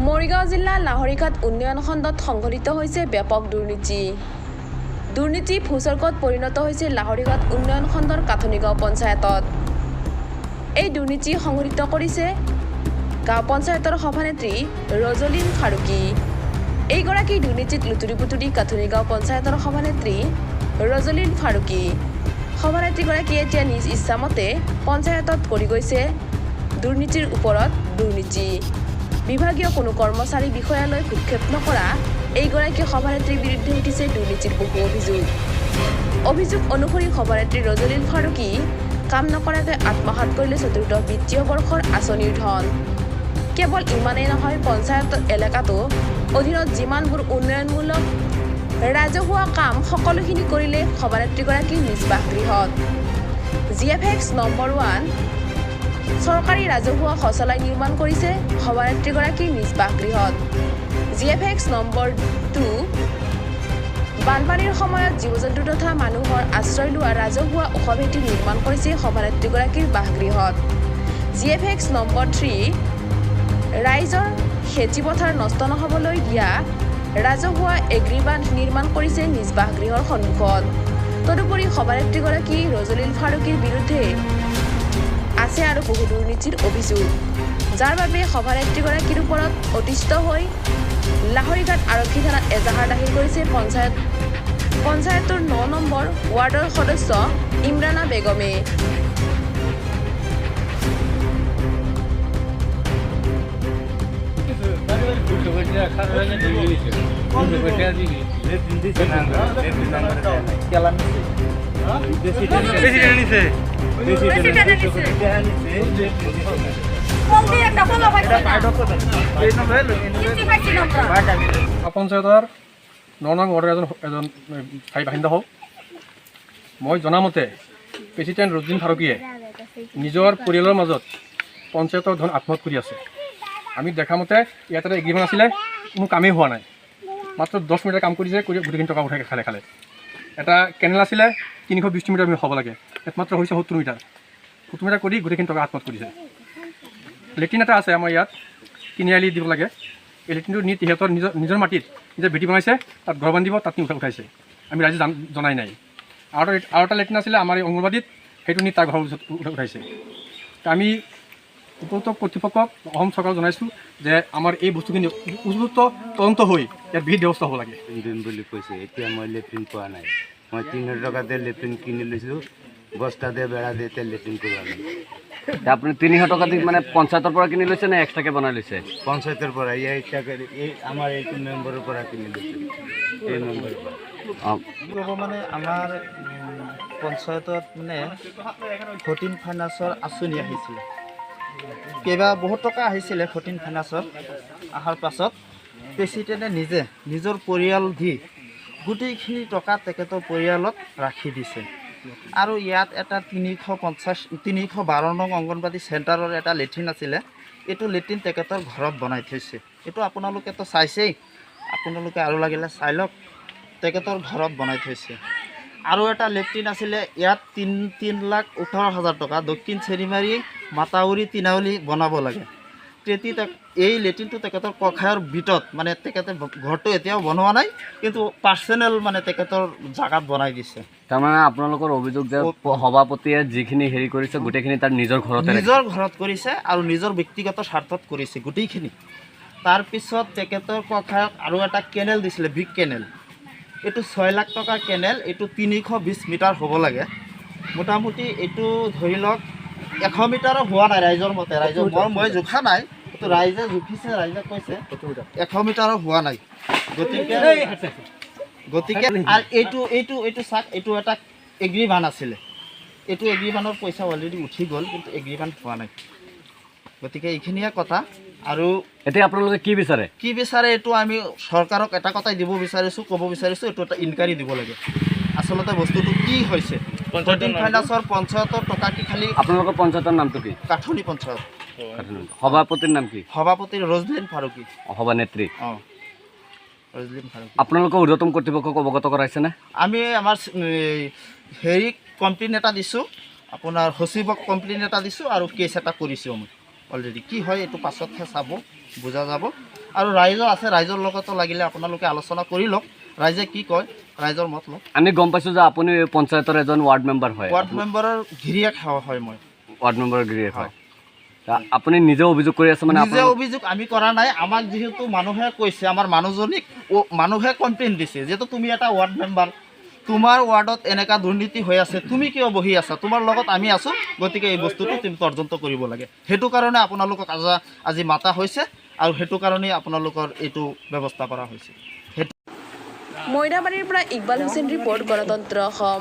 মৰিগাঁও জিলাৰ লাহৰীঘাট উন্নয়ন খণ্ডত সংঘটিত হৈছে ব্যাপক দুৰ্নীতি। দুৰ্নীতি ভূস্বৰ্গত পৰিণত হৈছে লাহৰীঘাট উন্নয়ন খণ্ডৰ কাঠনিগাঁও পঞ্চায়তত। এই দুৰ্নীতি সংঘটিত কৰিছে গাঁও পঞ্চায়তৰ সভানেত্ৰী ৰজলিন ফাৰুকী। এইগৰাকী দুৰ্নীতিত লুতুৰি পুতুৰি কাঠনিগাঁও পঞ্চায়তৰ সভানেত্ৰী ৰজলিন ফাৰুকী। সভানেত্ৰীগৰাকীয়ে এতিয়া নিজ ইচ্ছামতে পঞ্চায়তত কৰি গৈছে দুৰ্নীতিৰ ওপৰত দুৰ্নীতি। বিভাগীয় কোনো কৰ্মচাৰী বিষয়ালৈ ভ্ৰূক্ষেপ নকৰা এইগৰাকী সভানেত্ৰীৰ বিৰুদ্ধে উঠিছে দুৰ্নীতিৰ বহু অভিযোগ। অভিযোগ অনুসৰি সভানেত্ৰী ৰজলিন ফাৰুকী কাম নকৰাকৈ আত্মসাৎ কৰিলে চতুৰ্দশ বিত্তীয় বৰ্ষৰ আঁচনিৰ ধন। কেৱল ইমানেই নহয়, পঞ্চায়ত এলেকাটো অধীনত যিমানবোৰ উন্নয়নমূলক ৰাজহুৱা কাম সকলোখিনি কৰিলে সভানেত্ৰীগৰাকীৰ নিজ বাসগৃহত। জিএফএক্স নম্বৰ 1 চৰকাৰী ৰাজহুৱা শৌচালয় নিৰ্মাণ কৰিছে সভানেত্ৰীগৰাকীৰ নিজ বাসগৃহত। জিএফএক্স নম্বৰ 2 বানপানীৰ সময়ত জীৱ জন্তু তথা মানুহৰ আশ্ৰয় লোৱা ৰাজহুৱা ওখ ভেটি নিৰ্মাণ কৰিছে সভানেত্ৰীগৰাকীৰ বাসগৃহত। জিএফএক্স নম্বৰ 3 ৰাইজৰ খেতি পথাৰ নষ্ট নহ'বলৈ দিয়া ৰাজহুৱা এগ্ৰিবান্ধ নিৰ্মাণ কৰিছে নিজ বাসগৃহৰ সন্মুখত। তদুপৰি সভানেত্ৰীগৰাকী ৰজলিন ফাৰুকীৰ বিৰুদ্ধে আছে আৰু বহু দুৰ্নীতিৰ অভিযোগ, যাৰ বাবে সভানেত্ৰীগৰাকীৰ ওপৰত অতিষ্ঠ হৈ লাহৰীঘাট আৰক্ষী থানাত এজাহাৰ দাখিল কৰিছে পঞ্চায়তৰ 9 নম্বৰ ৱাৰ্ডৰ সদস্য ইমৰানা বেগমে। পঞ্চায়তৰ 9 নং ৱাৰ্ডৰ এজন এজন স্থায়ী বাসিন্দা হওঁ। মই জনামতে প্ৰেচিডেণ্ট ৰজলিন ফাৰুকীয়ে নিজৰ পৰিয়ালৰ মাজত পঞ্চায়তৰ ধন আত্মসাৎ কৰি আছে। আমি দেখামতে ইয়াত এটা এগ্ৰিমেণ্ট আছিলে, কোনো কামেই হোৱা নাই। মাত্ৰ 10 মিটাৰ কাম কৰিছে, কৰি গোটেইখিনি টকা উঠাই খালে খালে। এটা কেনেল আছিলে 320 মিটাৰ হ'ব লাগে, ইয়াত মাত্ৰ হৈছে 70 মিটাৰ। 70 মিটাৰ কৰি গোটেইখিনি টকা আত্মসাৎ কৰিছে। লেট্ৰিন এটা আছে আমাৰ ইয়াত, তিনিআলি দিব লাগে। এই লেট্ৰিনটো নি সিহঁতৰ নিজৰ নিজৰ মাটিত নিজৰ ভেটি বনাইছে, তাত ঘৰ বান্ধিব, তাত নি উঠাইছে। আমি ৰাইজে জনাই নাই। আৰু এটা লেট্ৰিন আছিলে আমাৰ এই অংগনবাদীত, সেইটো নি তাৰ ঘৰৰ ওচৰত উঠাইছে। আমি উপযুক্ত কৰ্তৃপক্ষক অসম চৰকাৰক জনাইছোঁ যে আমাৰ এই বস্তুখিনি উপযুক্ত তদন্ত হৈ ইয়াত বিহিত ব্যৱস্থা হ'ব লাগে। দিম বুলি কৈছে, এতিয়া মই লেট্ৰিন পোৱা নাই। মই 300 টকাতে লেট্ৰিন কিনি লৈছোঁ, বস্তা দিয়ে বেৰা দিয়ে তে লেট্ৰিন কৰোৱা নাই। আপুনি 300 টকা দি মানে পঞ্চায়তৰ পৰা কিনি লৈছে নে এক্সট্ৰাকৈ বনাই লৈছে? পঞ্চায়তৰ পৰা, এই আমাৰ এইটো মেম্বাৰৰ পৰা কিনি লৈছোঁ, এই মেম্বাৰৰ পৰা। ক'ব মানে আমাৰ পঞ্চায়তত মানে ফৰ্টিন ফাইনেন্সৰ আঁচনি আহিছিলে, কেইবা বহুত টকা আহিছিলে ফৰ্টিন ফাইনেন্সৰ। অহাৰ পাছত প্ৰেচিডেণ্টে নিজে নিজৰ পৰিয়াল দি গোটেইখিনি টকা তেখেতৰ পৰিয়ালত ৰাখি দিছে। আৰু ইয়াত এটা 312 নং অংগনবাদী চেণ্টাৰৰ এটা লেট্ৰিন আছিলে, এইটো লেট্ৰিন তেখেতৰ ঘৰত বনাই থৈছে। এইটো আপোনালোকেতো চাইছেই, আপোনালোকে আৰু লাগিলে চাই লওক, তেখেতৰ ঘৰত বনাই থৈছে। আৰু এটা লেট্ৰিন আছিলে ইয়াত 3,18,000 টকা দক্ষিণ চেৰিমাৰী মাতাউৰি তিনাউলি বনাব লাগে। তেতিয়া এই লেট্ৰিনটো তেখেতৰ কখায়ৰ ভিতৰত, মানে তেখেতে ঘৰটো এতিয়াও বনোৱা নাই, কিন্তু পাৰ্চনেল মানে তেখেতৰ জাগাত বনাই দিছে। তাৰমানে আপোনালোকৰ অভিযোগ যে সভাপতিয়ে যিখিনি হেৰি কৰিছে গোটেইখিনি তাৰ নিজৰ ঘৰতে, নিজৰ ঘৰত কৰিছে আৰু নিজৰ ব্যক্তিগত স্বাৰ্থত কৰিছে গোটেইখিনি। তাৰপিছত তেখেতৰ কখায়ক আৰু এটা কেনেল দিছিলে, বিগ কেনেল, এইটো 6 লাখ টকাৰ কেনেল, এইটো 320 মিটাৰ হ'ব লাগে। মোটামুটি এইটো ধৰি লওক 100 মিটাৰো হোৱা নাই ৰাইজৰ মতে, ৰাইজৰ মই জোখা নাই, কিন্তু ৰাইজে জুখিছে, ৰাইজে কৈছে 100 মিটাৰো হোৱা নাই। গতিকে গতিকে আৰু এইটো এইটো এইটো চাওক, এইটো এটা এগ্ৰিবান আছিলে, এইটো এগ্ৰিবানৰ পইচা অলৰেডি উঠি গ'ল, কিন্তু এগ্ৰিবান হোৱা নাই। গতিকে এইখিনিয়ে কথা। আৰু এতিয়া আপোনালোকে কি বিচাৰে? কি বিচাৰে এইটো আমি চৰকাৰক এটা কথাই দিব বিচাৰিছোঁ, ক'ব বিচাৰিছোঁ, এইটো এটা ইনকুৱাৰী দিব লাগে। আচলতে বস্তুটো কি হৈছে, ফাইনেন্সৰ পঞ্চায়তৰ টকা কি খালি? আপোনালোকৰ পঞ্চায়তৰ নামটো কি? কাঠনি পঞ্চায়ত। সভাপতিৰ নাম কি? সভাপতি ৰজলিন ফাৰুকী। সভানেত্ৰী অঁ, ৰজলিন ফাৰুকী। আপোনালোকৰ ঊৰ্ধতম কৰ্তৃপক্ষক অৱগত কৰাইছেনে? আমি আমাৰ হেৰি কমপ্লেইন এটা দিছোঁ, আপোনাৰ সচিবক কমপ্লেইন এটা দিছোঁ আৰু কেছ এটা কৰিছোঁ আমি অলৰেডি। কি হয় এইটো পাছতহে চাব, বুজা যাব। আৰু ৰাইজো আছে, ৰাইজৰ লগতো লাগিলে আপোনালোকে আলোচনা কৰি লওক, ৰাইজে কি কয়, ৰাইজৰ মত লওক। আমি গম পাইছোঁ যে আপুনি এই পঞ্চায়তৰ এজন ৱাৰ্ড মেম্বাৰ হয়। ৱাৰ্ড মেম্বাৰৰ গিৰিয়েক হয় মই। ৱাৰ্ড মেম্বাৰৰ গিৰিয়েক হয়। তা আপুনি নিজে অভিযোগ কৰি আছে মানে? নিজে অভিযোগ আমি কৰা নাই। আমাক যিহেতু মানুহে কৈছে, আমাৰ মানুহজনীক মানুহে কমপ্লেইন দিছে, যিহেতু তুমি এটা ৱাৰ্ড মেম্বাৰ, তোমাৰ ৱাৰ্ডত এনেকুৱা দুৰ্নীতি হৈ আছে, তুমি কিয় বহি আছা? তোমাৰ লগত আমি আছোঁ, গতিকে এই বস্তুটো তুমি তদন্ত কৰিব লাগে। সেইটো কাৰণে আপোনালোকক আজি মাতা হৈছে আৰু সেইটো কাৰণেই আপোনালোকৰ এইটো ব্যৱস্থা কৰা হৈছে। সেইটো মৈৰাবাৰীৰ পৰা ইকবাল হুছেইন ৰিপৰ্ট, গণতন্ত্ৰ অসম।